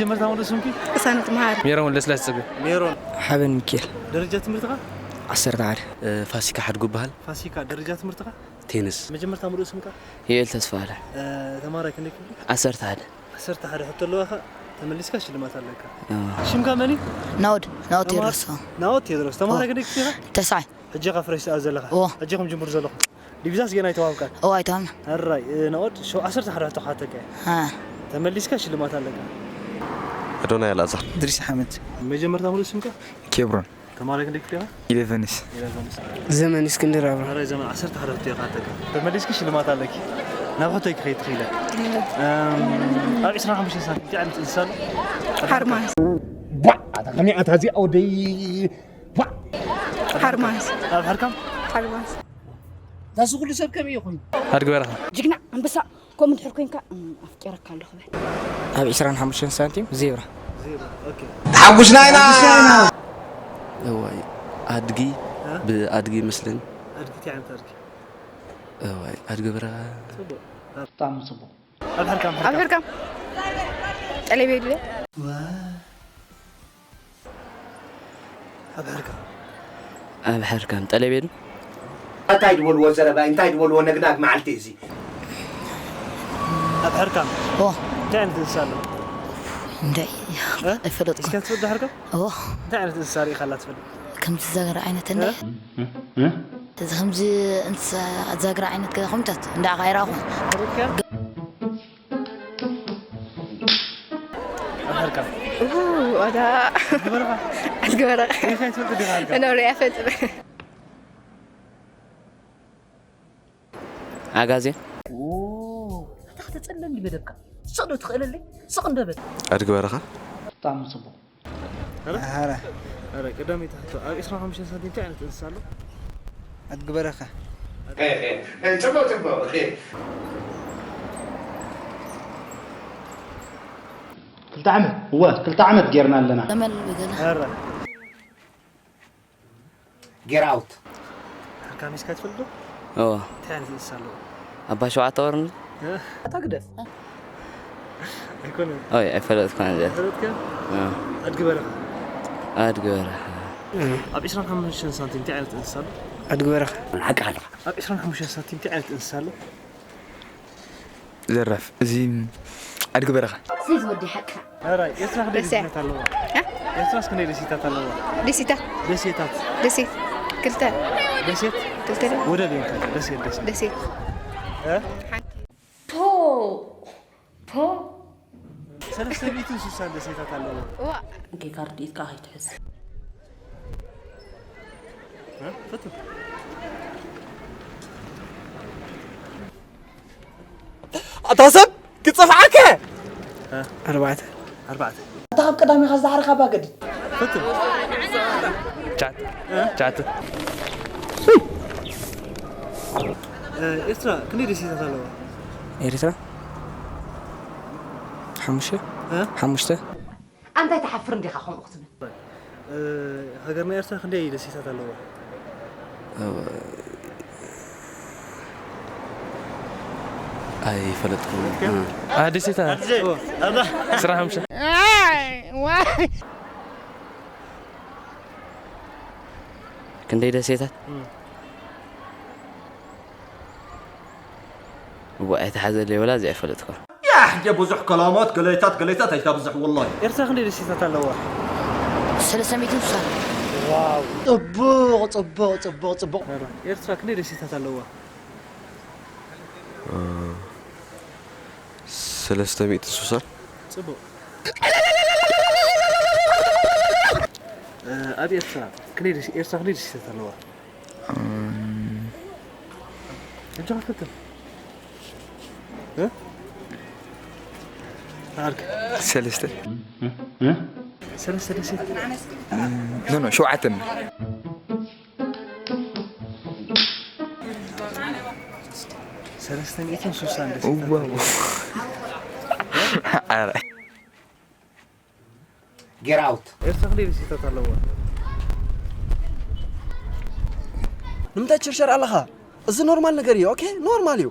መጀመርታ ሙሉእ ስምኪ? ቅሳነት መሃሪ። ሜሮን ለስላስ ጽገ። ሜሮን። ሓበን ሚካኤል። ደረጃ ትምህርትኻ? ዓሰርተ ሓደ። እ፣ ፋሲካ ሓድጉ በሃል። ፋሲካ፣ ደረጃ ትምህርትኻ? ቴንስ። መጀመርታ ሙሉእ ስምካ? ዮኤል ተስፋ ኣለ። እ፣ ተማሃራይ ክንደይ ክፍሊ? ዓሰርተ ሓደ። ዓሰርተ ሓደ ሕቶ ኣለዋኻ፣ ተመሊስካ ሽልማት ኣለካ። እ። ሽምካ መን እዩ? ናኦድ፣ ናኦድ ተማሃ-፣ ቴድሮስ። ናኦድ ቴድሮስ። ተማሃራይ ኦ። ክንደይ ክፍሊ ኢኻ? ተስዓይ። ሕጂ ኢኻ ፍሬሽ ሰዓት ዘለኻ? እዎ። ሕጂ ኢኹም ጅምሩ ዘለኹም? ዲቪዛስ ገና ኣይተዋህብካን? እዎ፣ ኣይተዋህብና። ሕራይ፣ እ፣ ናኦድ፣ ሸው-፣ ዓሰርተ ሓደ ሕቶ ክሓተካ እየ። እ። ተመሊስካ ሽልማት ኣለካ። ኣዶናይ ኣልኣዛር። ድሪስ ሓመድ። መጀመርታ ሙሉእ ስምካ? ኬብሮን። ተማሃራይ ክንደይ ክፍሊ ኢኻ? ኢሌቨንስ። ኢሌቨንስ። ዘመን እስክንድር ኣብርሃ። ሕራይ ዘመን፣ ዓሰርተ ሓደ ሕቶ እየ ክሓተካ። ተመሊስኪ ሽልማት ኣለኪ። ናብ ሕቶይ ክኸይድ ትኽእለ። እም፣ ኣብ ዕስራን ሓሙሽተን ሳንቲም እንታይ ዓይነት እንስሳ ኣሎ? ሓርማዝ። ቧዕ! ኣታ ከመይ ኣታ እዚኣ ወደይ? ቧዕ! ሓርማዝ። ኣብ ሕርካም? ሓርማዝ። ዳስ ኩሉ ሰብ ከመይ ይኹን? ኣድጊ በረኻ። ጅግና ኣንበሳ፣ ከምኡ እንድሕር ኮንካ፣ እም፣ ኣፍቂረካ ኣለኹ በል። ኣብ ዕስራን ሓሙሽተን ሳንቲም ዜብራ። ዜብራ፣ ኦኬ። ተሓጉስና ኢና። እዋይ፣ ኣድጊ፣ እ? ብኣድጊ ይመስለኒ። ኣድጊ እንታይ ዓይነት ኣድጊ? እዋይ፣ ኣድጊ በረኻ። ጽቡቕ። ብጣዕሚ ጽቡቕ። ኣብ ሕርካም፣ ኣብ ሕርካም። ሕርካም። ጠለቤ ድለ። ዋ። ኣብ ሕርካ። ኣብ ሕርካም ጠለቤ ዶ? እንታይ ዝበልዎ ዘረባ፣ እንታይ ዝበልዎ ነግናግ መዓልቲ እዚ? ኣብ ሕርካም። ኦ። እንታይ ዓይነት እንስሳ ኣሎ? እንታይ? እ? ኣይፈለጥኩ። እስኪ ትፈልጦ ሕርካም? ኦ። እንታይ ዓይነት እንስሳ ርኢኻላ ትፈልጥ? ከምዚ ዛግራ ዓይነት እንደ? እ? እ? እ? እዚ ከምዚ እንስሳ ዛግራ ዓይነት ገዛ ከምታት እንዳ ኸይራኹ። ርኢኻ? ኣድጊ በረኻ። ኣድጊ በረኻ። ርኢኻ ትፈልጥ ዲኻ ኣድጊ? እኖ ርያ ፈልጥ። ዓጋዜን። ኦ፣ ኣታ ከተጸለኒ መደብካ። ስቕ ዶ ትኽእለለይ? ስቕ እንዶ በል። ኣድጊ በረኻ። ብጣዕሚ ጽቡቕ። ኧረ? ኧረ። ኧረ፣ ቀዳመይቲ ሕቶ፣ ኣብ ዕስራን ሓሙሽተን ሳንቲም እንታይ ዓይነት እንስሳ ኣሎ? ኣድጊ በረኻ። ጽቡቕ፣ ጽቡቕ፣ ኦኬ። ክልተ ዓመት፣ እወ፣ ክልተ ዓመት ጌርና ኣለና። ተመል ብገለ። ኧረ። ጌር ኣውት። ሕርካም ሒዝካ ትፈልጥ ዶ? እወ። እንታይ ዓይነት እንስሳ ኣለዎ? ኣባ ሸውዓተ ወርኒ? እ? ኣታ ግደፍ። ኣይኮነን። ኦይ፣ ኣይፈለጥኩን እዚኣ። ኣይፈለጥካን? እ። ኣድጊ በረኻ። ኣድጊ በረኻ። ኣብ ዕስራን ሓሙሽተን ሳንቲም እንታይ ዓይነት እንስሳ ኣሎ? ኣድጊ በረኻ። ሓቂ ሓቂ። ኣብ ዕስራን ሓሙሽተን ሳንቲም እንታይ ዓይነት እንስሳ ኣሎ? ዘራፍ፣ እዚ ኣድጊ በረኻ። እዚ ዝወዲ ሓቅኻ። ሕራይ፣ ኤርትራ ክንደይ ደሴ። ደሴታት ኣለዋ? እ? ኤርትራስ ክንደይ ደሴታት ኣለዋ? ደሴታት? ደሴታት። ደሴት። ክልተ። ደሴት? ክልተ ዶ? ወደብ እዮም ካልእ። ደሴት፣ ደሴት። ደሴት። እ? ሓንቲ። ፖ! ፖ! ሰለስተ ሚእትን ስሳን ደሴታት ኣለዋ። እዋ። ጌጋ ርድኢትካ ከይትሕዝ። እ? ፍትህ። ኣታ ሰብ ክጸፍዓከ! ኣርባዕተ። ኣርባዕተ። ኣታ ካብ ቀዳሚኻ ዝደሓርኻ ባገድ። ፍትህ። ቻት። እ? ቻት። እ፣ ኤርትራ ክንደይ ደሴታት ኣለዋ? ኤርትራ? ሓሙሽተ? እ? ሓሙሽተ? ኣንታይ ትሓፍር እንዲኻ ከምኡ ክትብል? እ፣ ሃገርና ኤርትራ ክንደይ ደሴታት ኣለዋ? ኣይፈለጥኩን። እ። አ፣ ደሴታት? ኦ። ዕስራን ሓሙሽተን። ክንደይ ደሴታት? እ። እዋ፣ ኣይተሓዘለይ ወላ እዚ ኣይፈለጥኩ። ያሕ፣ ብዙሕ ከላማት፣ ገለታት፣ ገለታት ኣይታብዝሕ ወላሂ። ኤርትራ ክንደይ ደሴታት ኣለዋ? ሰለስተ ሚእትን ስሳን። ዋው። ጽቡቕ፣ ጽቡቕ፣ ጽቡቕ፣ ጽቡቕ። ኤርትራ ክንደይ ደሴታት ኣለዋ? እ፣ ሰለስተ ሚእትን ስሳን። ጽቡቕ። እ፣ ኣብ ኤርትራ ክንደይ ደሴ-፣ ኤርትራ ክንደይ ደሴታት ኣለዋ? እም። እጃ ፈትም። እ? ዓርክ። ሰለስተ። እ? እ? ሰለስተ ደሴት። ኖ፣ ኖ፣ ሸውዓተን። ሰለስተ ሚእትን ስሳን ደሴት። ዋው። ኧረ። ጌር ኣውት። ኤርትራ ክንደይ ደሴታት ኣለዋ? ንምንታይ ትሽርሸር ኣለኻ? እዚ ኖርማል ነገር እዩ። ኦኬ፣ ኖርማል እዩ።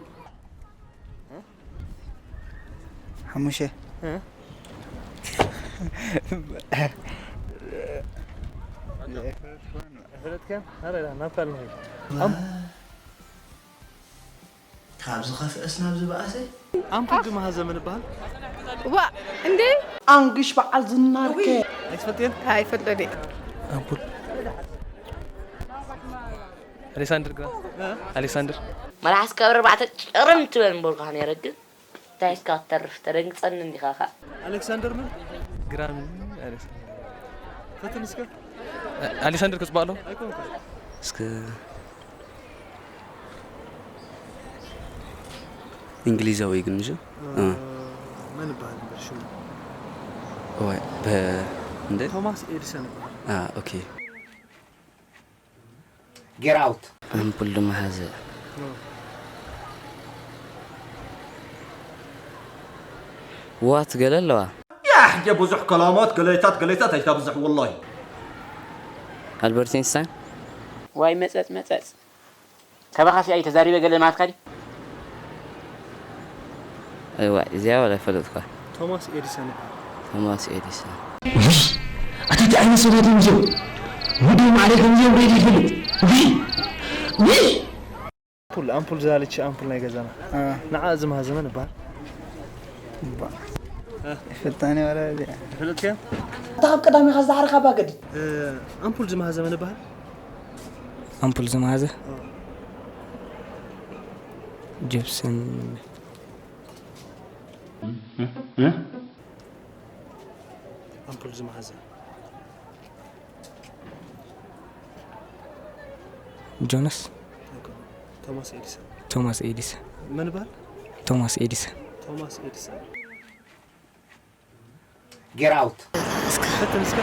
ሓሙሽተ። እ? ፈለጥካ? ኣረ፣ ናብ ካልእ ንኸይድ። ኣም-፣ ካብ ዝኸፍአስ ናብ ዝበኣሰ። ኣምፑል ድማ ሀዘ ምን ይበሃል? ዋ እንዴ ኣንግሽ በዓል ዝናርከ ኣይትፈልጥየን? ኣይፈልጠኒ ኣምፑል። ኣሌክሳንደር ግራ። ኣሌክሳንደር። መልሓስካ ኣብ ኣርባዕተ ጭርም ትበል ምበልኩኻ ነይረ ግን እንታይ እስካ ክትተርፍ ተደንግጸኒ እንዲኻ ኸ። ኣሌክሳንደር ምን? ግራምን ኣሌክሳንደር ፈትን እስከ ኣሌክሳንደር ክጽባእ ኣሎ። ኣይኮንኩ እስከ እንግሊዛዊ ግን ምሽ መን ይበሃል ነበር ሽሙ? ወይ በ እንደ ቶማስ ኤዲሰን ይበሃል። አ ኦኬ Get out. ኣምፑል ድማ ሓዘ ዋት ገለ ኣለዋ ያ ሕጀ ብዙሕ ከላማት ገለይታት ገለይታት ኣይታብዝሕ ወላሂ ኣልበርት ኢንስታይን ዋይ መጸጽ መጸጽ ካባኻሲ ኣይ ተዛሪበ ገለ ማትካ ድዩ እዋ እዚኣ ወላ ፈለጥኳ ቶማስ ኤዲሰን ይበሃል። ቶማስ ኤዲሰን ውይ ኣታ እንታይ ዓይነት ሰባት እዮም እዚኦም ውደይ ማዕረ ከምዚኦም ሬድ ይፈልጥ ውይ ውይ ኣምፑል ኣምፑል ዝላለች ኣምፑል ናይ ገዛና ንዓ እዚ ማህዘመን ይበሃል። ይፈልጣኒ ወላ እዚኣ ፈለጥከ እታ ካብ ቀዳሚኻ ዝዳሕርኻ ባገዲ ኣምፑል ዝማህዘመን ይበሃል። ኣምፑል ዝመሃዘ ጅብሰን ኣምፑል ዝመሃዘ ጆናስ ቶማስ ኤዲሰን ቶማስ ኤዲሰን መን ይበሃል? ቶማስ ኤዲሰን ቶማስ ኤዲሰን Get out. ፈትን እስከ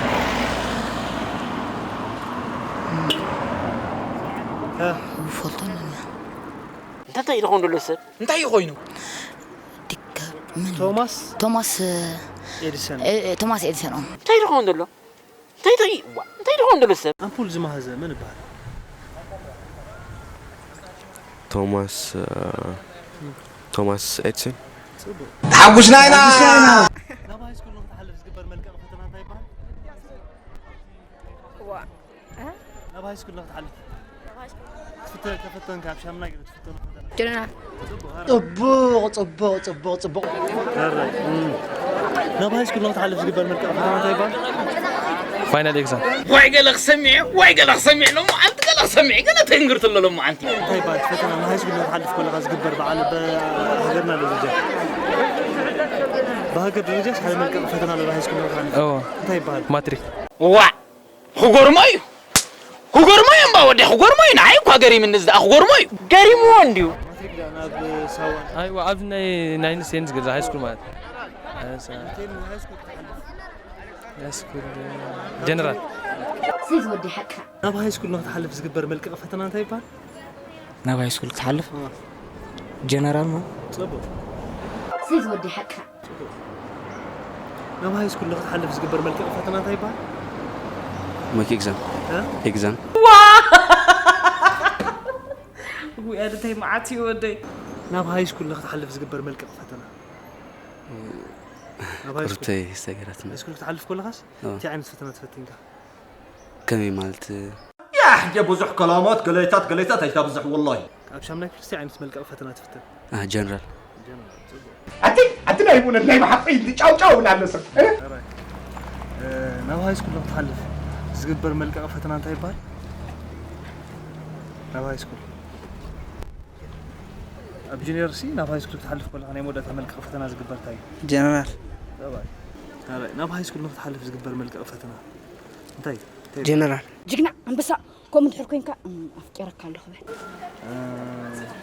ፈልጦ እንታይ እንታይ ይኸውን ዘሎ ሰብ እንታይ ይኾይኑ ዲካ ምን ቶማስ ቶማስ ኤዲሰን ቶማስ ኤዲሰን እንታይ ይኸውን ዘሎ እንታይ እንታይ እንታይ ይኸውን ዘሎ ሰብ ኣምፑል ዝመሃዘ መን ይበሃል? ቶማስ ቶማስ ኤድሰን ተሓጉስና ኢና። ናብ ሃይስኩል ንክትሓልፍ ዝግበር መልቀቂ ፈተና እንታይ ይበሃል? ናብ ሃይስኩል ንክትሓልፍ ትፍተ- ተፈተንካ ኣብ ሻምናይ ገለ ትፍተኑ ፈተና ጀነራል ጽቡቕ ጽቡቕ ጽቡቕ ጽቡቕ ሕራይ እም። ናብ ሃይስኩል ንክትሓልፍ ዝግበር መልቀቂ ፈተና እንታይ ይበሃል? ፋይናል ኤግዛም ዋይ ገለ ክሰሚዐ ዋይ ገለ ክሰሚዕ ሎማዓንቲ ገለ ክሰሚዕ ገለ ተንግርት ኣሎ ሎማዓንቲ እንታይ ይበሃል እቲ ፈተና ንሃይስኩል ንክትሓልፍ ከለካ ዝግበር በዓል ብሃገርና ደረጃ ብሃገር ደረጃ ሓደ መልቀቂ ፈተና ኣሎ ንሃይስኩል ንክትሓልፍ እንታይ ይበሃል? ማትሪክ ዋ ክጎርሞ እዩ ክጎርሞ እዩ እምባ ወዲ ክጎርሞ እዩ ንዓይ እኳ ገሪምኒ እዚ ደኣ ክጎርሞ እዩ ገሪምዎ እንድዩ ኣይዋ ኣብዚ ናይ ናይ ንሴን ዝገዛ ሃይ ስኩል ማለት ሃይ ስኩል ጀነራል ስዝ ወዲ ሓቅኻ ናብ ሃይ ስኩል ንክትሓልፍ ዝግበር መልቀቂ ፈተና እንታይ ይበሃል? ናብ ሃይ ስኩል ክትሓልፍ ጀነራል ማለት ፅቡቅ ስዝ ወዲ ሓቅኻ ናብ ሃይ ስኩል ንክትሓልፍ ዝግበር መልቀቂ ፈተና እንታይ ይበሃል? ሞክ ኤግዛም ኤግዛም ውያድ እንታይ መዓት እዩ ወደይ ናብ ሃይ ስኩል ንክትሓልፍ ዝግበር መልቀቂ ፈተና ናብ ሃይ ስኩል ቁርተይ ዝተገረትና ሃይ ስኩል ክትሓልፍ ከለኻስ እንታይ ዓይነት ፈተና ትፈትንካ ከመይ ማለት ያ ሕጂ ብዙሕ ከላማት ገለይታት ገለይታት ኣይታብዝሕ ወላሂ ኣብ ሻምናይ ክፍሊ እንታይ ዓይነት መልቀቂ ፈተና ትፍተን ጀነራል ኣቲ ኣቲ ናይ እውነት ናይ ብሓቂ ጫው ጫው ይብል ኣሎ ሰብ ናብ ሃይ ስኩል ክትሓልፍ ዝግበር መልቀቂ ፈተና እንታይ ይበሃል ናብ ሃይ ስኩል ኣብ ጁኒየር ሲ ናብ ሃይ ስኩል ክትሓልፍ ከለካ ናይ መወዳእታ መልቀቂ ፈተና ዝግበር እንታይ እዩ ጀነራል ጠባይ ካልኣይ ናብ ሃይ ስኩል ንክትሓልፍ ዝግበር መልቀቂ ፈተና እንታይ እንታይ እዩ? ጀነራል ጅግና ኣንበሳ ከምኡ ድሕር ኮይንካ እም፣ ኣፍቂረካ ኣለኹ በል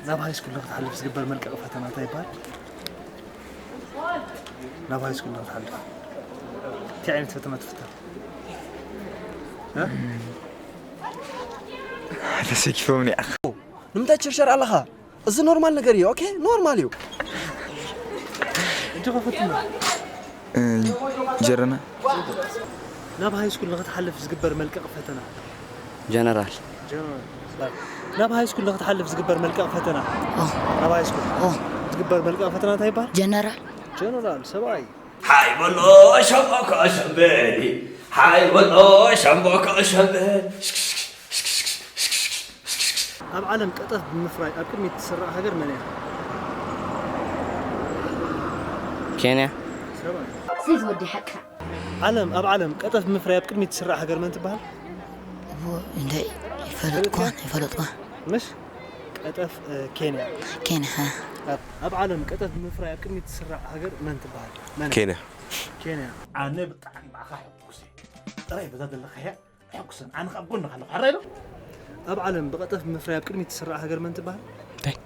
ናብ ሃይ ስኩል ንክትሓልፍ ዝግበር መልቀቂ ፈተና እንታይ ይበሃል? ናብ ሃይ ስኩል ንክትሓልፍ እንታይ ዓይነት ፈተና ትፍተን? እ? ተሰኪፎምኒ ኣኽ ንምንታይ ትሽርሸር ኣለኻ? እዚ ኖርማል ነገር እዩ። ኦኬ ኖርማል እዩ። እንጂ ከፈትና ጀረና ናብ ሃይ ስኩል ንክትሓልፍ ዝግበር መልቀቂ ፈተና ጀነራል ናብ ሃይ ስኩል ንክትሓልፍ ዝግበር መልቀቂ ፈተና ናብ ሃይ ስኩል ዝግበር መልቀቂ ፈተና እንታይ ይበሃል? ጀነራል ጀነራል ሰብኣይ ሓይ በሎ ሸምበቆ ሸምበል፣ ሓይ በሎ ሸምበቆ ሸምበል። ኣብ ዓለም ቀጠፍ ብምፍራይ ኣብ ቅድሚት ትስራዕ ሃገር መን እያ? ኬንያ። ሰይ ዝወዲ ሓቅኻ። ዓለም ኣብ ዓለም ቀጠፍ ብምፍራይ ኣብ ቅድሚት ትስራዕ ሃገር መን ትበሃል? እንታይ ይፈለጥኳ ይፈለጥኳ ምሽ ቀጠፍ እ፣ ኬንያ። ኬንያ። ኣብ- ኣብ ዓለም ቀጠፍ ብምፍራይ ኣብ ቅድሚት ትስራዕ ሃገር መን ትበሃል? መን? ኬንያ። ኬንያ። ኣነ ብጣዕሚ ብኣኻ ሕጉስ እየ። ጥራይ በዛ ዘለኻያ ሕጉስን ኣነ ካብ ጎንኻ ኣለኹ። ሕራይ ዶ? ኣብ ዓለም ብቀጠፍ ብምፍራይ ኣብ ቅድሚት ትስራዕ ሃገር መን ትበሃል? እንታይ?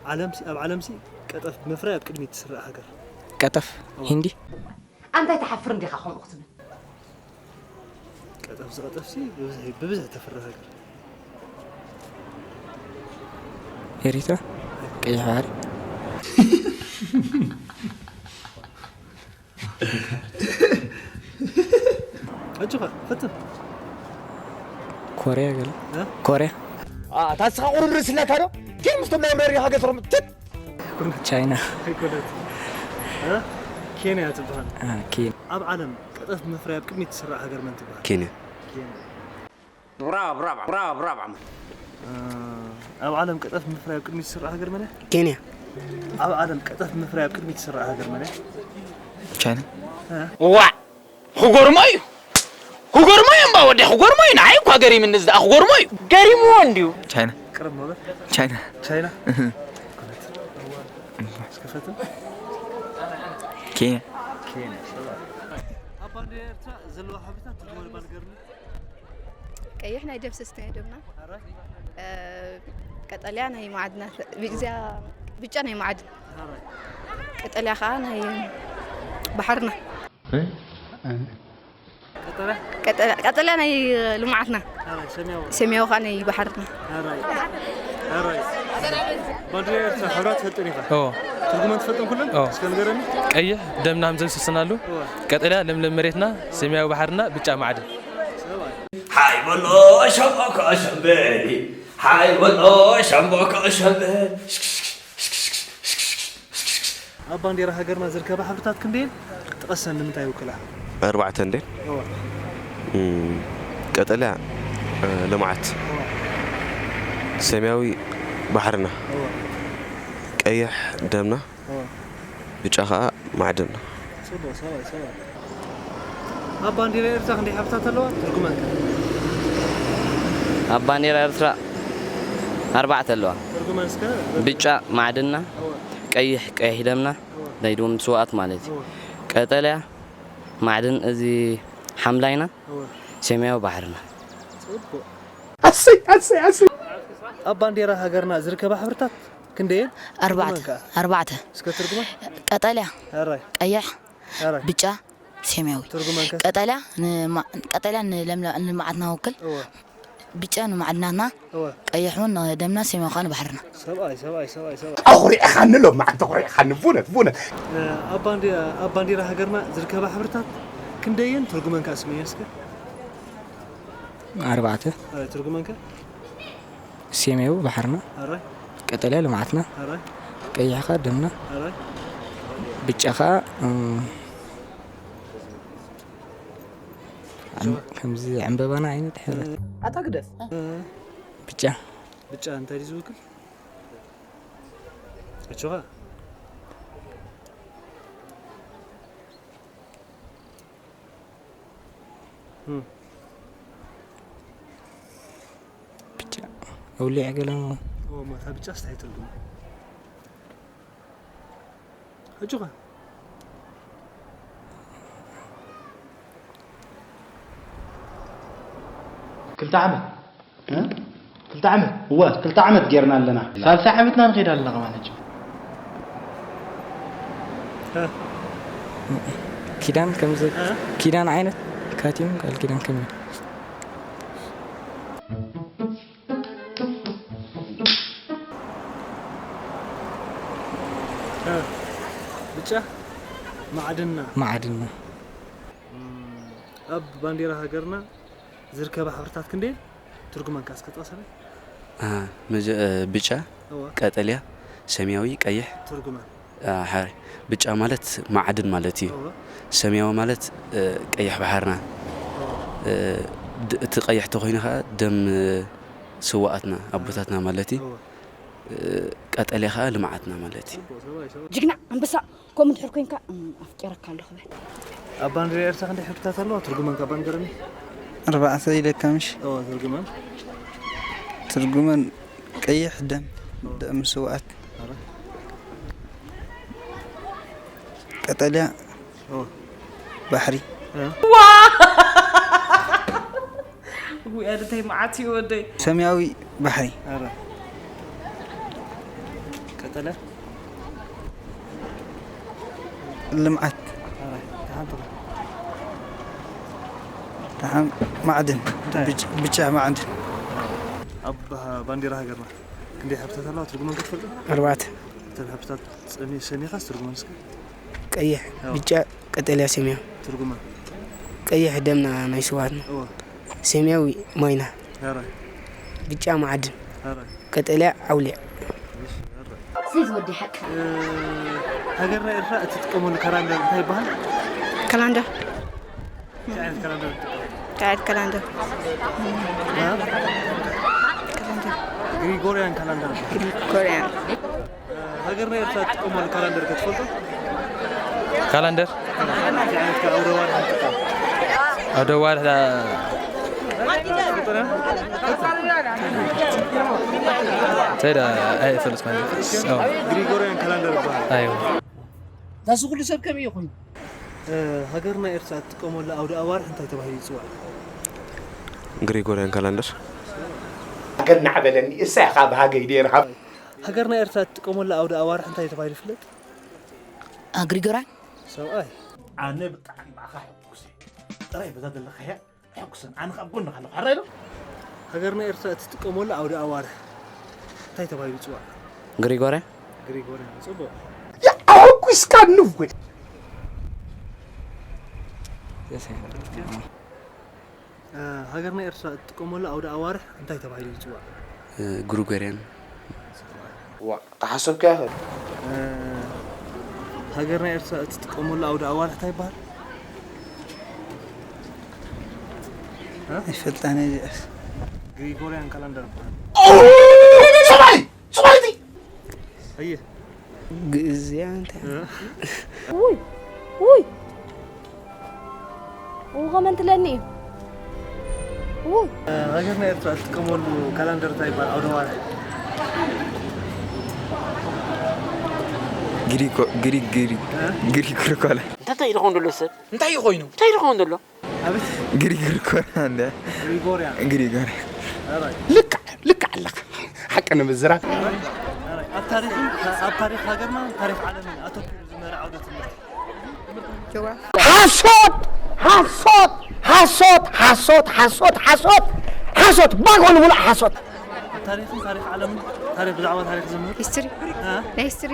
ዓለምሲ ኣብ ዓለምሲ ቀጠፍ ብምፍራይ ኣብ ቅድሚት ትስራዕ ሃገር ቀጠፍ ሂንዲ። ኣንታ ኣይትሓፍርን ዲኻ ከምኡ ክትብል? ቀጠፍ ዝቐጠፍሲ ብብዝሒ ብብዝሒ ተፍሪ ሃገር። ኤሪትራ። ቀይሕ ባሕሪ። ኣጆኻ ፈትን። ኮርያ ገለ እ? ኮርያ። ታስኻ ቁሩብ ርእስነታ ዶ ግን ምስቶም ናይ ኣሜሪካ ገጽሮም ትት ቻይና። ኣይኮነት። እ? ኬንያ ትበሃል። አ፣ ኬንያ። ኣብ ዓለም ቀጠፍ ምፍራይ ኣብ ቅድሚት ትስራዕ ሃገር መን ትበሃል? ኬንያ። ኬንያ። ብራቮ ብራቮ ብራቮ ብራቮ ዓመት። እ፣ ኣብ ዓለም ቀጠፍ ምፍራይ ኣብ ቅድሚት ትስራዕ ሃገር መን እያ? ኬንያ። ኣብ ዓለም ቀጠፍ ምፍራይ ኣብ ቅድሚት ትስራዕ ሃገር መን እያ? ቻይና። እ? ዋ ክገርሞ እዩ ክገርሞ እዩ እምባ ወዲ ክገርሞ እዩ ንዓይ እኳ ገሪምኒ እዚ ደኣ ክገርሞ እዩ ገሪምዎ እንድዩ ቻይና። ቅርብ ማለት ቻይና። ቻይና። እስከ ፈትን። ኬንያ። ኬንያ። ኣብ ባንዴራ ኤርትራ ዘለዋ ሕብርታት ትርጉማ ባል ገርኒ። ቀይሕ ናይ ደምሰስ ናይ ደምና፣ እ፣ ቀጠልያ ናይ ማዕድናት፣ ብጫ፣ ብጫ ናይ ማዕድን፣ ቀጠልያ ከዓ ናይ ባሕርና። ቀጠልያ ቀጠልያ፣ ቀጠልያ ናይ ልምዓትና፣ ኣራይ ሰማያዊ። ሰማያዊ ከዓ ናይ ባሕርና። ኣራይ ኣራይ ባንዴራ ኤርትራ ሕብራት ትፈልጥን ኢኻ? ኦ ትርጉመን ትፈልጥን ኩለን? ኦ። እስከ ንገረኒ። ቀይሕ ደምና ከም ዘምስስናሉ፣ ቀጠልያ ለምለም መሬትና፣ ሰማያዊ ባሕርና፣ ብጫ ማዕድን። ሓይ በሎ ሸምበቆ ሸምበል፣ ሓይ በሎ ሸምበቆ ሸምበል። ኣብ ባንዴራ ሃገርና ዝርከባ ሕብርታት ክንደየን ጥቀሰን ንምንታይ ይውክላ? ኣርባዕተ እንዴ? እወ። እም፣ ቀጠልያ እ፣ ልምዓት፣ እወ። ሰማያዊ ባሕርና፣ እወ። ቀይሕ ደምና፣ እወ። ብጫ ከዓ ማዕድንና። ጽቡቕ ሰብኣይ ሰብኣይ። ኣብ ባንዴራ ኤርትራ ክንደይ ሕብርታት ኣለዋ? ትርጉመን ከ? ኣብ ባንዴራ ኤርትራ ኣርባዕተ ኣለዋ። ትርጉመን እስከ? ብጫ ማዕድንና፣ እወ። ቀይሕ ቀይሕ ደምና፣ እወ። ናይ ደም ስውኣት ማለት እዩ። እወ። ቀጠልያ ማዕድን እዚ ሓምላይና፣ እወ። ሰማያዊ ባሕርና። ጽቡቕ። ኣሰይ ኣሰይ ኣሰይ። ኣብ ባንዴራ ሃገርና ዝርከባ ሕብርታት ክንደየን? ኣርባዕተ። ትርጉመን ከ? ኣርባዕተ። እስከ ትርጉመን? ቀጠልያ፣ ኣራይ። ቀይሕ፣ ኣራይ። ብጫ፣ ሰማያዊ። ትርጉመን ከ? ቀጠልያ ንማ- ቀጠልያ ንለምለ- ንልምዓትና ውክል። እወ። ብጫ ንማዕድናትና፣ እወ። ቀይሕ እውን ንደምና፣ ሰማያዊ ከዓ ንባሕርና። ሰብኣይ ሰብኣይ ሰብኣይ ሰብኣይ። ኣኹሪዕኻኒ ሎማዓንቲ ኣኹሪዕኻኒ ብእውነት ብእውነት። ኣብ ባንዴ- ኣብ ባንዴራ ሃገርና ዝርከባ ሕብርታት ክንደየን? ትርጉመን ከ ስመየን እስከ? ኣርባዕተ። ኣራይ። ትርጉመን ከ? ሰማያዊ ባሕርና፣ ኣራይ። ቀጠልያ ልምዓትና፣ ኣራይ። ቀይሕ ከዓ ደምና፣ ኣራይ። ብጫ ከዓ እም፣ ዕም- ከምዚ ዕምበባና ዓይነት ሕብሪ። ኣታ ግደፍ። እ፣ ብጫ። ብጫ እንታይ ድዩ ዝውክል? ኣጆኻ። እም። ብጫ ኣውሊዐ ገለ እሞ። ኦ፣ ማታ ብጫ ስታይ ትርጉም። ኣጆኻ። ክልተ ዓመት። እ? ክልተ ዓመት። እወ፣ ክልተ ዓመት ጌርና ኣለና። ሳልሳይ ዓመትና ንኸይድ ኣለና ከማን ሕጂ። ኪዳን ከምዚ ኪዳን ዓይነት ካቲም ቃል ኪዳን ከመይ? እ፣ ብጫ ማዕድንና። ማዕድንና። እም፣ ኣብ ባንዴራ ሃገርና ዝርከባ ሕብርታት ክንደይ? ትርጉመን ከ እስከ ጥቀሰለይ? አ፣ መጀ- እ፣ ብጫ፣ እወ። ቀጠልያ፣ ሰማያዊ፣ ቀይሕ። ትርጉመን? ኣሓ፣ ብጫ ማለት ማዕድን ማለት እዩ። እወ። ሰማያዊ ማለት፣ እ፣ ቀይሕ ባሕርና። እወ። እ፣ ድ-፣ እቲ ቀይሕ ተኾይኑ ኸዓ ደም፣ እ፣ ስዋኣትና፣ ኣቦታትና ማለት እዩ። እወ። እ፣ ቀጠልያ ኸዓ ልምዓትና ማለት እዩ። ጅግና ኣንበሳ፣ ከምኡ እንድሕር ኮንካ፣ እም፣ ኣፍቂረካ ኣለኹ በል። ኣብ ባንዴራ ኤርትራ ክንደይ ሕብርታት ኣለዋ? ትርጉመን ካብ ባንዴራ እኒ? ኣርባዕተ ኢለካ ምሽ? እወ፣ ትርጉመን? ትርጉመን ቀይሕ ደም፣ ደም ስውኣት። ኣረ። ቀጠልያ እወ። ባሕሪ። እወ። ውይ፣ ኣደ እንታይ መዓት እዩ ወደይ። ሰማያዊ ባሕሪ። ኣረ። ቀጠለ? ልምዓት። ኣረ፣ ደሓን ትኹን። ደሓን ማዕድን። እንታይ? ብጭ-፣ ብጫ ማዕድን። ኣብ ባንዴራ ሃገርና ክንደይ ሕብርታት ኣለዋ? ትርጉመን ክትፈልጡ? ኣርባዕተ። እተን ሕብርታት ጸሚ-፣ ሰሚኻስ ትርጉመን እስከ? ቀይሕ፣ ኣዎ። ብጫ፣ ቀጠልያ፣ ሰማያዊ። ትርጉመን? ቀይሕ ደምና ናይ ስውኣትና። እወ። ሰማያዊ ማይና። ኣረ። ብጫ ማዕድን። ኣረ። ቀጠልያ ኣውሊዕ። እሺ፣ ኣረ። እዚ ዝወዲ ሓቂ። እ፣ ሃገርና ኤርትራ እትጥቀመሉ ካላንደር እንታይ ይበሃል? ካላንደር። እንታይ ዓይነት ካላንደር ትጥቀም? እንታይ ዓይነት ካላንደር? እ? ካላንደር። ግሪጎሪያን ካላንደር። ግሪጎሪያን። ሃገርና ኤርትራ ትጥቀመሉ ካላንደር ከ ትፈልጦ? ካላንደር? እንታይ ዓይነት ኣውደ ኣዋርሕ ንጥቀም? ኣውደ ኣዋርሕ ዳ-፣ ትፈልጦ ዶ? እንታይ ዳ-፣ ኣይፈልጥኩን። ኣዎ። ግሪጎርያን ካላንደር ይበሃል። ኣይዎ። ዳስ ኩሉ ሰብ ከመይ እዩ ኮይኑ? እ፣ ሃገርና ኤርትራ እትጥቀመሉ ኣውደ ኣዋርሕ እንታይ ተባሂሉ ይጽዋዕ? ግሪጎርያን ካላንደር። ሃገር ናዕበለኒ፣ እሳ ኢኻ ብሃገይ ደይርሃብ። ሃገርና ኤርትራ እትጥቀመሉ ኣውደ ኣዋርሕ እንታይ ተባሂሉ ይፍለጥ? እ፣ ግሪጎርያን። ሰብኣይ። ኣነ ብጣዕሚ ብኣኻ ሕጉስ እየ። ጥራይ በዛ ዘለኻያ ሕጉስን፣ ኣነ ካብ ጎንኻ ኣለኹ። ሕራይ ዶ? ሃገርና ኤርትራ እትጥቀመሉ ኣውደ ኣዋርሕ እንታይ ተባሂሉ ይጽዋዕ? ግሪጎርያ? ግሪጎርያ፣ ጽቡቕ። ኣሕጒስካኒ እኮ። እ፣ ሃገርና ኤርትራ እትጥቀመሉ ኣውደ ኣዋርሕ እንታይ ተባሂሉ ይጽዋዕ? እ፣ ግሪጎርያን። ዋ፣ ተሓሰብካዮ ኸ? እ፣ ሃገርና ኤርትራ እትጥቀመሉ ኣውደ ኣዋርሕ እንታይ ይበሃል? እ? ኣይፈልጣን እየ እዚኣስ። ግሪጎርያን ካላንደር ይበሃል። ኦ! ሰብኣይ! ሰብኣይቲ! ኣየ። ግእዝ እያ እንታይ? እ? ውይ! ውይ! ኡ፣ ከመን ትለኒ እዩ። ኡ። ሃገርና ኤርትራ እትጥቀመሉ ካላንደር እንታይ ይበሃል? ኣውደ ኣዋርሕ። ግሪኮ-፣ ግሪ-፣ ግሪ-፣ እ? ግሪኮ-፣ ኮላ። እንታይ፣ እንታይ ይኸውን ዘሎ ሰብ? እንታይ እዩ ኮይኑ? እንታይ ይኸውን ዘሎ? ኣቤት። ግሪኮ-፣ ኮላ እንደ ግሪጎርያ። ግሪጎርያ። ኣራይ። ልክዕ፣ ልክዕ ኣለኻ። ሓቂ ንምዝራብ። ኣራይ። ኣብ ታሪኽን፣ ኣብ ታሪኽ ሃገርና፣ ታሪኽ ዓለምን ኣተኲሩ ዝመርሕ ዓውደ ትምህርቲ። ጆግራፊ። ሓሶት! ሓሶት! ሓሶት! ሓሶት! ሓሶት! ሓሶት! ሓሶት! ባኮ ንሙሉእ ሓሶት! ኣብ ታሪኽን ታሪኽ ዓለምን ታሪኽ ብዛዕባ ታሪኽ ዝምህር? ሂስትሪ። እ? ናይ ሂስትሪ።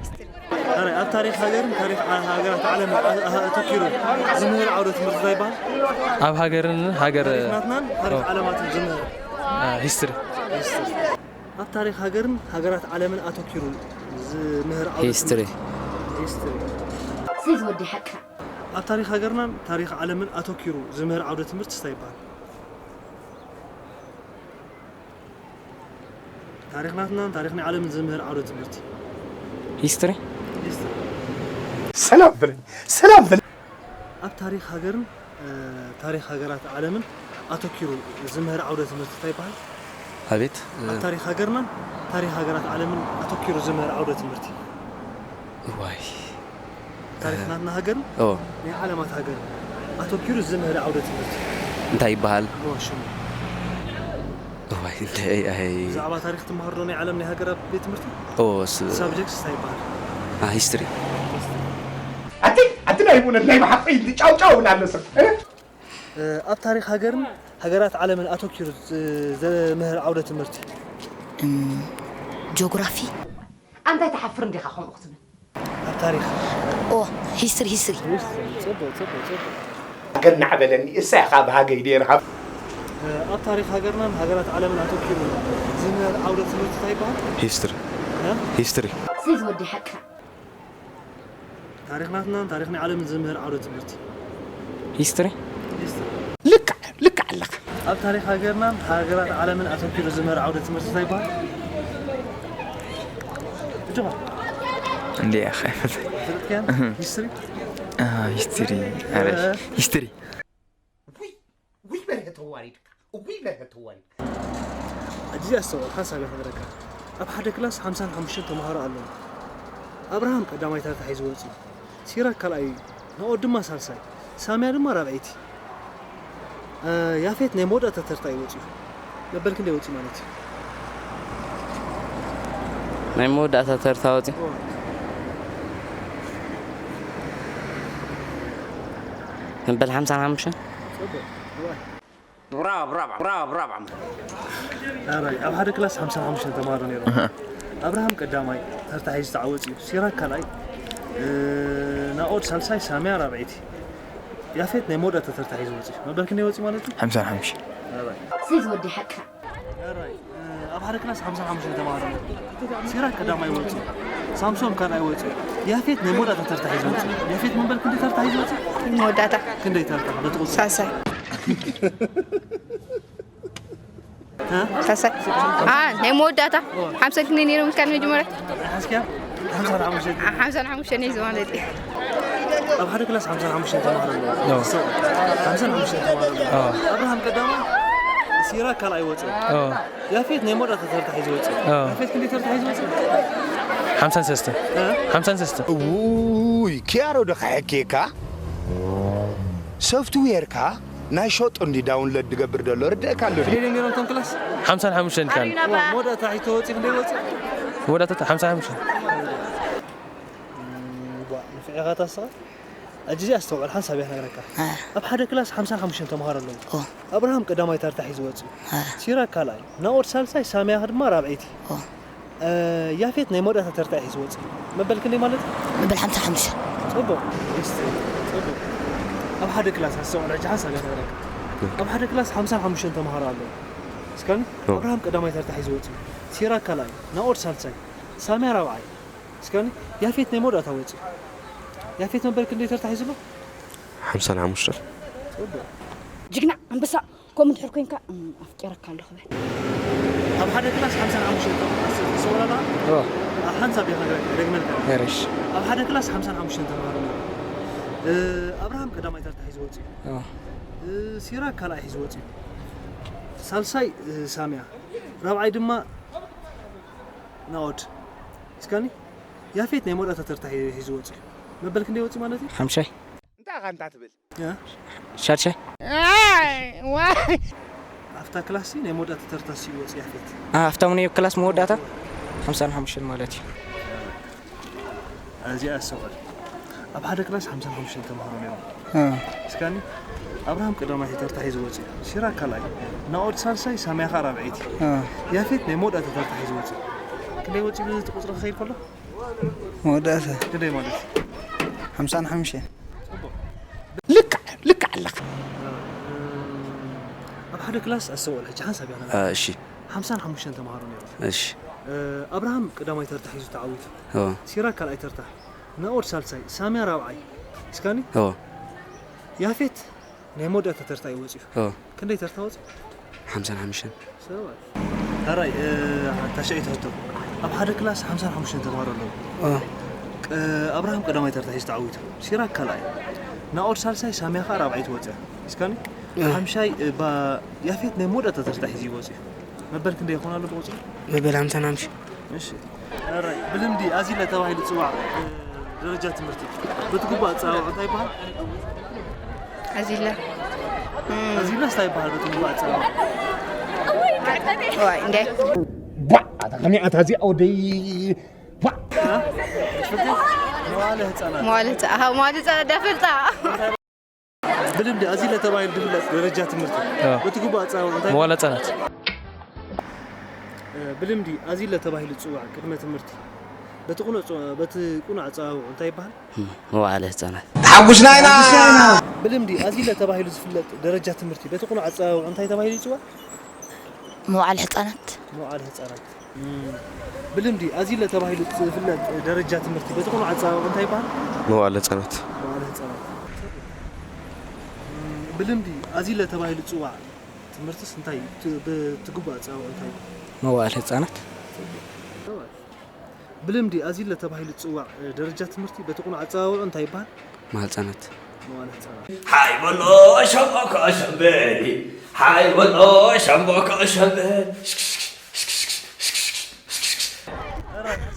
ሂስትሪ። ታሪ-፣ ኣብ ታሪኽ ሃገርን ታሪኽ ዓ-፣ ሃገራት ዓለምን ኣ-፣ ኣ-፣ ኣተኲሩ ዝምህር ዓውደ ትምህርቲ እንታይ ይበሃል? ኣብ ሃገርን ሃገር ታሪኽ ናትናን ታሪኽ ኦ። ዓለማትን ዝምህር። አ፣ ሂስትሪ። ሂስትሪ። ኣብ ታሪኽ ሃገርን ሃገራት ዓለምን ኣተኲሩ ዝምህር ዓውደ ሂስትሪ። ትምህርቲ። ሂስትሪ። እዚ ዝወዲ ሓቂ። ኣብ ታሪኽ ሃገርናን ታሪኽ ዓለምን ኣተኲሩ ዝምህር ዓውደ ትምህርቲ እንታይ ይበሃል? ታሪኽ ናትናን ታሪኽ ናይ ዓለምን ዝምህር ዓውደ ትምህርቲ። ሂስትሪ። ሂስትሪ። ሰላም በለኒ፣ ሰላም በለኒ። ኣብ ታሪኽ ሃገርን እ፣ ታሪኽ ሃገራት ዓለምን ኣተኲሩ ዝምህር ዓውደ ትምህርቲ እንታይ ይበሃል? ኣቤት፣ እ፣ ኣብ ታሪኽ ሃገርናን ታሪኽ ሃገራት ዓለምን ኣተኲሩ ዝምህር ዓውደ ትምህርቲ። እዋይ። ታሪኽ እ፣ ናትና ሃገርን ኦ። ናይ ዓለማት ሃገርን ኣተኲሩ ዝምህር ዓውደ ትምህርቲ። እንታይ ይበሃል? እወ፣ ሽሙ። እዋይ፣ እንታይ፣ ኣይ። ብዛዕባ ታሪኽ ትመሃር ዶ ናይ ዓለም ናይ ሃገር ኣብ ቤት ትምህርቲ? ኦ፣ ስ- ሳብጀክትስ እንታይ ይበሃል? አ፣ ሂስትሪ። ኣቲ፣ ኣቲ ናይ ብእውነት ናይ ብሓቂ ጫው ጫው ይብል ኣሎ ሰብ። እ? እ፣ ኣብ ታሪኽ ሃገርን ሃገራት ዓለምን ኣተኲሩ ዝ-፣ ዘምህር ዓውደ ትምህርቲ። እም፣ ጂኦግራፊ? ኣንታ ኣይትሓፍርን ዲኻ ከምኡ ክትብል? ኣብ ታሪኽ። ኦ፣ ሂስትሪ፣ ሂስትሪ። ሂስትሪ፣ ጽቡቕ፣ ጽቡቕ፣ ጽቡቕ። ሃገር ናዕበለኒ፣ እሳ ኢኻ ብሃገይ ደይርሃብ። እ፣ ኣብ ታሪኽ ሃገርናን ሃገራት ዓለምን ኣተኲሩ ዝምህር ዓውደ ትምህርቲ እንታይ ይበሃል? ሂስትሪ። እ? ሂስትሪ። እዚ ዝወዲ ሓቂ። ታሪኽ ናትናን ታሪኽ ናይ ዓለምን ዝምህር ዓውደ ትምህርቲ። ሂስትሪ። ልክዕ ልክዕ ኣለኻ። ኣብ ታሪኽ ሃገርናን ሃገራት ዓለምን ኣተኲሩ ዝምህር ዓውደ ትምህርቲ እንታይ ይበሃል? እጅባ እንዴ ኣኸ ፍልጥያን ሂስትሪ ሂስትሪ። ሂስትሪ። ውይ በርሀ ተዋሪድካ። ውይ በርሀ ተዋሪድካ። ሕጂ ኣስተውዕል፣ ሓሳብ እየ ክነግረካ። ኣብ ሓደ ክላስ ሓምሳን ሓሙሽተን ተምሃሮ ኣለዉ። ኣብርሃም ቀዳማይ ተርታ ሒዙ ወፂኡ። ሲራክ ካልኣይ እዩ። ናኦድ ድማ ሳልሳይ። ሳሚያ ድማ ራብዐይቲ። እ፣ ያፌት ናይ መወዳእታ ተርታ እዩ ወፂኡ። መበል ክንደይ ወፂኡ ማለት እዩ? ናይ መወዳእታ ተርታ ወፂ መበል ሓምሳን ሓሙሽተን ፅቡቅ። እዋይ። ብራቮ ብራቮ ብራቮ ብራቮ። ኣራይ፣ ኣብ ሓደ ክላስ ሓምሳን ሓሙሽተን ተምሃሮ ነይሮም። ኣብርሃም ቀዳማይ ተርታ ሒዙ ተዓወፂ እዩ። ሲራክ ካልኣይ፣ እ፣ ናኦድ ሳልሳይ፣ ሳሚያ ራብዐይቲ። ያፌት ናይ መወዳእታ ተርታ ሒዙ ወፂ። መበል ክንደይ ወፂ ማለት እዩ? ሓምሳን ሓሙሽተን። ኣራይ። ስዚ ወዲ ሓቅኻ ኣራይ፣ እ፣ ኣብ ሓደ ክላስ ሓምሳን ሓሙሽተን ተምሃሮ ነይሮም። ሲራክ ቀዳማይ ወፂ። ሳምሶም ካልኣይ ወፂ። ያፌት ናይ መወዳእታ ተርታ ሒዙ ወፂ። ያፌት መበል ክንደይ ተርታ ሒዙ ወፂ? መወዳእታ ክንደይ ተርታ? በቲ ቁፅሪ። ሳልሳይ እ? ሳልሳይ አ ናይ መወዳእታ ሓምሳን ክንደይ ነይሮም ኢልካ መጀመርያ? ሓስኪያ? ሓምሳን ሓሙሽተን። ሓምሳን ሓሙሽተን እዩ ማለት እዩ። ኣብ ሓደ ክላስ ሓምሳን ሓሙሽተን ተምሃሮ ኣለዉ። ሓምሳን ሓሙሽተን ተምሃሮ ኣለዉ። ኣብርሃም ቀዳማይ፣ ሲራክ ካልኣይ ወፂ። ያፌት ናይ መወዳእታ ተርታ ሒዙ ወፂ። ያፌት ክንደይ ተርታ ሒዙ ወፂ? ሓምሳን ሰለስተ። ሓምሳን ሰለስተ። ውይ ኪያሮ ዶ ከሐኬካ ሶፍትዌርካ ናይ ሸጡ እንዲ ዳውንሎድ ድገብር ደሎ ርድእካ ኣሎ ድዩ? ክንደይ ነይሮም እቶም ክላስ? ሓምሳን ሓሙሽተን ኢልካኒ። መወዳእታ ሒቶ ወፂ ክንደይ ወፂ? መወዳእታ ሓምሳን ሓሙሽተን። ዋ፣ ንፍዕ ኢኻ ታስኻ? ሕጂ እዚኣ ኣስተውዕል፣ ሓንሳብ እያ ክነግረካ። ኣብ ሓደ ክላስ ሓምሳን ሓሙሽተን ተምሃሮ ኣለዉ። ኣብርሃም ቀዳማይ ተርታ ሒዙ ወፂኡ። ሲራክ ካልኣይ፣ ናኦድ ሳልሳይ፣ ሳሚያ ድማ ራብዐይቲ። እ፣ ያፌት ናይ መወዳእታ ተርታ ሒዙ ወፂኡ። መበል ክንደይ ማለት እዩ? መበል ሓምሳ ሓሙሽተ። ፅቡቕ። ጽቡቕ። ኣብ ሓደ ክላስ ኣስተውዕል፣ ሕጂ ሓንሳብ እያ ክነግረካ። ኣብ ሓደ ክላስ ሓምሳን ሓሙሽተን ተምሃሮ ኣለዉ። እስካኒ ኣብርሃም ቀዳማይ ተርታ ሒዙ ወፂኡ። ሲራክ ካልኣይ፣ ናኦድ ሳልሳይ፣ ሳሚያ ራብዓይ። እስካኒ ያፌት ናይ መወዳእታ ወፂኡ። ያፌት መበል ክንደይ ተርታ ሒዙ ኣሎ? ሓምሳን ሓሙሽተን። ጽቡቕ። ጅግና ኣንበሳ ከምኡ እንድሕር ኮንካ እም፣ ኣፍቂረካ ኣለኹ በል። ኣብ ሓደ ክላስ ሓምሳን ሓሙሽተን ተምሃሮ ኣስተውዕል ኣለኻ? ሓንሳብ እየ ክነግረካ፣ እደግመልካ። ኣብ ሓደ ክላስ ሓምሳን ሓሙሽተን ተምሃሮ ኣለዉ። እ፣ ኣብርሃም ቀዳማይ ተርታ ሒዙ ወፂኡ። እ፣ ሲራክ ካልኣይ ሒዙ ወፂኡ። ሳልሳይ፣ እ፣ ሳሚያ። ራብዓይ ድማ ናኦድ። እስካኒ ያፌት ናይ መወዳእታ ተርታ ሒ-፣ ሒዙ ወፂኡ። መበል ክንደይ ወፂኡ ማለት እዩ? ሓምሻይ። እንታይ ኢኻ እንታ ትብል? እ? ሻድሻይ። ኣብታ ክላስ ናይ መወዳእታ ተርታ ሲኡ ወፂኡ ያፌት። አ፣ ኣብታ ናይ ክላስ መወዳእታ ሓምሳን ሓሙሽተን ማለት እዩ። እዚኣ ኣስተውዕል። ኣብ ሓደ ክላስ ሓምሳን ሓሙሽተን ተምሃሮ ነይሮም። እስካኒ ኣብርሃም ቀዳማይ ተርታ ሒዙ ወፂኡ። ሲራክ ካልኣይ፣ ናኦድ ሳልሳይ፣ ሳሚያ ኸዓ ራብዐይቲ። ያፌት ናይ መወዳእታ ተርታ ሒዙ ወፂኡ። ክንደይ ወፂኡ ብዚ እቲ ቁፅሪ ክኸይድ ከሎ? መወዳእታ ክንደይ ማለት? ሓምሳን ሓሙሽተን። ልክዕ ልክዕ ኣለኻ። ኣብ ሓደ ክላስ ኣስተውዕል፣ ሕጂ ሓንሳብ እያ። እሺ። ሓምሳን ሓሙሽተን ተምሃሮ ነይሮም። እሺ። ኣብርሃም ቀዳማይ ተርታ ሒዙ ተዓዊቱ። ሲራክ ካልኣይ ተርታ፣ ናኦድ ሳልሳይ፣ ሳሚያ ራብዓይ። እስካኒ? ያፌት ናይ መወዳእታ ተርታ እዩ ወፂኡ። ክንደይ ተርታ ወፂኡ? ሓምሳን ሓሙሽተን። ሰብኣይ። ሕራይ፣ እ፣ ታሽዐይቲ ሕቶ። ኣብ ሓደ ክላስ ሓምሳን ሓሙሽተን ተምሃሮ ኣለዉ። እ፣ ኣብርሃም ቀዳማይ ተርታ ሒዙ ተዓዊቱ። ሲራክ ካልኣይ። ናኦድ ሳልሳይ፣ ሳሚያ ኸዓ ራብዓይቲ ወፂኣ። እስካኒ? ሓምሻይ፣ እ፣ ባ-፣ ያፌት ናይ መወዳእታ ተርታ ሒዙ እዩ ወፂኡ። መበል ክንደይ ይኾን ኣሎ ብቑፅሪ? መበል ሓምሳን ሓሙሽተን። እሺ። ሕራይ፣ ብልምዲ ኣዚለ ተባሂሉ ዝፅዋዕ፣ እ፣ ደረጃ ትምህርቲ በቲ ግቡእ ኣፀዋውዓ እንታይ ይበሃል? ኣዚለ። ኣዚለስ እንታይ ይበሃል በቲ ግቡእ ኣፀዋውዓ? ዋይ፣ እንዴ። ቧዕ፣ ኣታ ከመይ ኣታ እዚኣ ወደይ? ቧዕ። መዋለ ህፃናት። መዋለ ህፃ-፣ ኣሃ፣ መዋለ ህፃናት ዳፈልጣ። ብልምዲ ኣዚለ ተባሂሉ ዝፍለጥ ደረጃ ትምህርቲ በቲ ግቡእ ኣፀዋውዓ እንታይ ይበሃል? መዋለ ህፃናት። እ፣ ብልምዲ ኣዚለ ተባሂሉ ዝፅዋዕ ቅድመ ትምህርቲ በቲ ቁኑዕ ኣፀዋ-፣ በቲ ቁኑዕ ኣፀዋውዓ እንታይ ይበሃል? መዋዕለ ህፃናት። ተሓጉስና ኢና። ብልምዲ ኣዚለ ተባሂሉ ዝፍለጥ ደረጃ ትምህርቲ በቲ ቁኑዕ ኣፀዋውዓ እንታይ ተባሂሉ ይፅዋዕ? መዋዕለ ህፃናት። መዋዕለ ህፃናት። ብልምዲ ኣዚለ ተባሂሉ ዝፍለጥ ደረጃ ትምህርቲ በቲ ቁኑዕ ኣጸዋውዑ እንታይ ይበሃል? መዋእለ ህጻናት። መዋእለ ህጻናት። ብልምዲ ኣዚለ ተባሂሉ ዝጽዋዕ ትምህርትስ እንታይ ት- ብትግቡእ ኣጸዋውዑ እንታይ ይበሃል? መዋእለ ህጻናት። ብልምዲ ኣዚለ ተባሂሉ ዝጽዋዕ ደረጃ ትምህርቲ በቲ ቁኑዕ ኣጸዋውዑ እንታይ ይበሃል? መዋእለ ህጻናት። መዋእለ ህጻናት። ሓይ በሎ ሸምበቆ ሸምበል ሓይ በሎ ሸምበቆ ሸምበል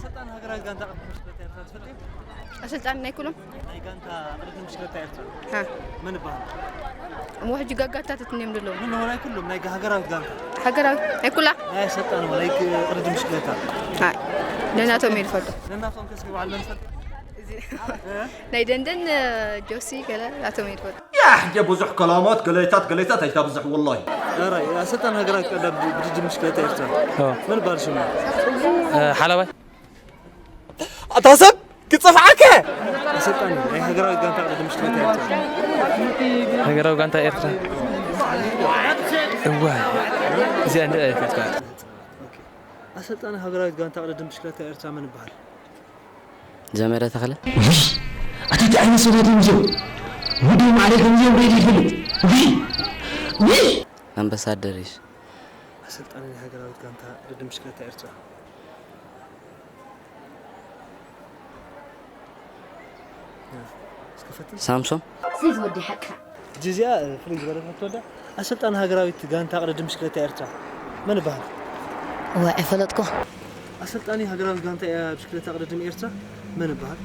ሰልጣን ሃገራዊት ጋንታ ቅድድም ብሽክለታ ኤርትራ ትፈልጥዮ? ኣሰልጣኒ ናይ ኩሎም ናይ ጋንታ ቅድድም ብሽክለታ ኤርትራ ሃ መን ይበሃል? እሞ ሕጂ ጋጋታት እትንዮም ዘለዉ ምን ሆናይ ኩሎም ናይ ሃገራዊት ጋንታ ሃገራዊ ናይ ኩላ ናይ ሰልጣን ናይ ቅድድም ብሽክለታ ሃ ነናቶም እየ ዝፈልጦ ነናቶም ከስኪ በዓል መን ፈልጥ ናይ ደንደን ጆሲ ገለ ናቶም እየ ዝፈልጦ يا حجة بزح كلامات قليتات قليتات ايش تبزح والله ራይ ኣሰልጣን ሃገራዊት ቀዳም ብድድም ብሽክለታ ኤርትራ መን ይበሃል ሽሙ? ሓላባይ أتصب كتصفعك ኣሰልጣኒ ናይ ሃገራዊት ጋንታ ቅድድም ብሽክለታ ኤርትራ ሃገራዊ ጋንታ ኤርትራ እዋይ እዚኣ እንደ ኣይፈልጥካ ኣሰልጣኒ ሃገራዊት ጋንታ ቅድድም ብሽክለታ ኤርትራ መን ይበሃል? ዘመረ ተኽለ ኣቲ እንታይ ዓይነት ሰባት እዮም እዚኦም? ውድይ ማዕረ ከምዚኦም ሬድ ይፈልጥ ውይ ውይ ኣምባሳደር እዩ። ኣሰልጣኒ ናይ ሃገራዊት ጋንታ ቅድድም ብሽክለታ ኤርትራ እስከ ፈትን ሳምሶም እዚ ዝወዲ ሓቅኻ ሕጂ እዚኣ ፍልይ ዝበለት ሕቶ ዳ ኣሰልጣኒ ሃገራዊት ጋንታ ቅድድም ብሽክለታ ኤርትራ መን ይበሃል? እወ ኣይፈለጥኩ ኣሰልጣኒ ሃገራዊት ጋንታ ብሽክለታ ቅድድም ኤርትራ መን ይበሃል?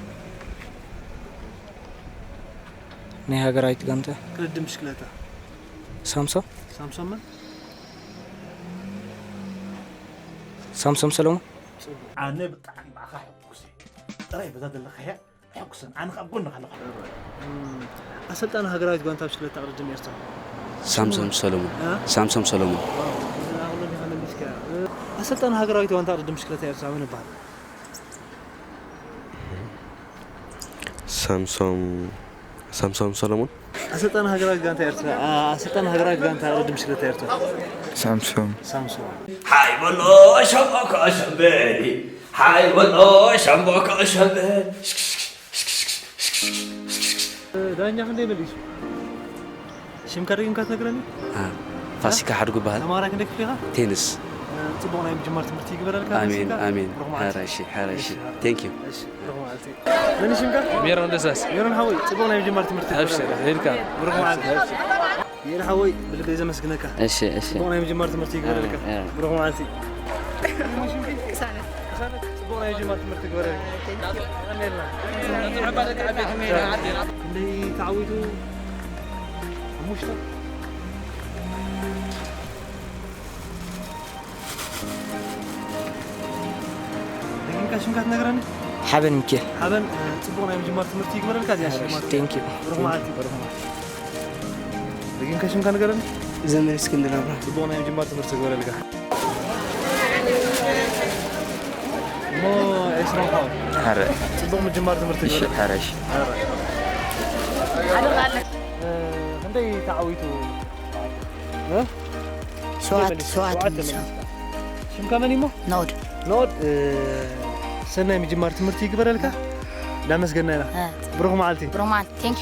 ናይ ሃገራዊት ጋንታ ቅድድም ብሽክለታ ሳምሶም ሳምሶም መን? ሳምሶም ሰለሙን ጽቡቅ ኣነ ብጣዕሚ ብኣኻ ሕጉስ እየ ጥራይ በዛ ዘለኻያ ሕጉስን ኣነ ካብ ጎንኻ ኣለኹ ኣሰልጣኒ ሃገራዊት ጋንታ ብሽክለታ ቅድድም ኤርትራ ሳምሶም ሰሎሞን ሳምሶም ሰሎሞን ኣሰልጣኒ ሃገራዊት ጋንታ ቅድድም ብሽክለታ ኤርትራ መን ይበሃል? ሳምሶም ሳምሶም ሰሎሞን ኣሰልጣኒ ሃገራዊት ጋንታ ኤርትራ ኣሰልጣኒ ሃገራዊት ጋንታ ቅድድም ብሽክለታ ኤርትራ ሳምሶም ሳምሶም ሓይ በሎ ሸምበቆ ሸምበል ሓይ በሎ ሸምበቆ ሸምበል ዳኛ ክንደይ መሊሱ ሽምካ ደጊምካ ትነግረኒ ፋሲካ ሓድጉ ይበሃል ተማሃራይ ክንደይ ክፍሊ ኢኻ ቴንስ ጽቡቕ ናይ ምጅማር ትምህርቲ ይግበረልካ ኣሜን ኣሜን ሓራሺ ሓራሺ thank you መን ሽምካ ሜሮን ደሳስ ሜሮን ሓወይ ጽቡቕ ናይ ምጅማር ትምህርቲ ኣብሽር ሄድካ ብሩኽ መዓልቲ የለ ሓወይ ብልበይ ዘመስግነካ እሺ እሺ ጽቡቕ ናይ ምጅማር ትምህርቲ ይግበረልካ ብሩኽ መዓልቲ ቅሳነት ጽቡቕ ናይ ምጅማር ትምህርቲ ይግበረልካ ክንደይ ተዓዊቱ ሓሙሽተ ደጊምካ ሽምካ ትነግረኒ ሓበን ሚካኤል ሓበን ጽቡቕ ናይ ምጅማር ትምህርቲ ይግበረልካ እዚኣ ሽልማት thank you ብሩኽ መዓልቲ ብሩኽ መዓልቲ ደጊምካ ሽምካ ንገረኒ ዘመን እስክንድር ኣብራ ጽቡቕ ናይ ምጅማር ትምህርቲ ይግበረልካ እሞ ኤስሮን ሓወይ ሓረ ጽቡቕ ምጅማር ትምህርቲ እሺ ይግበረልካ ሓረ እሺ ክንደይ ተዓዊቱ ሸዋት ሸዋት ሽምካ መን እሞ ነውድ ነውድ ሰናይ ምጅማር ትምህርቲ ይግበረልካ እንዳመስገና ኢና ብሩኽ መዓልቲ ብሩማን ቴንክ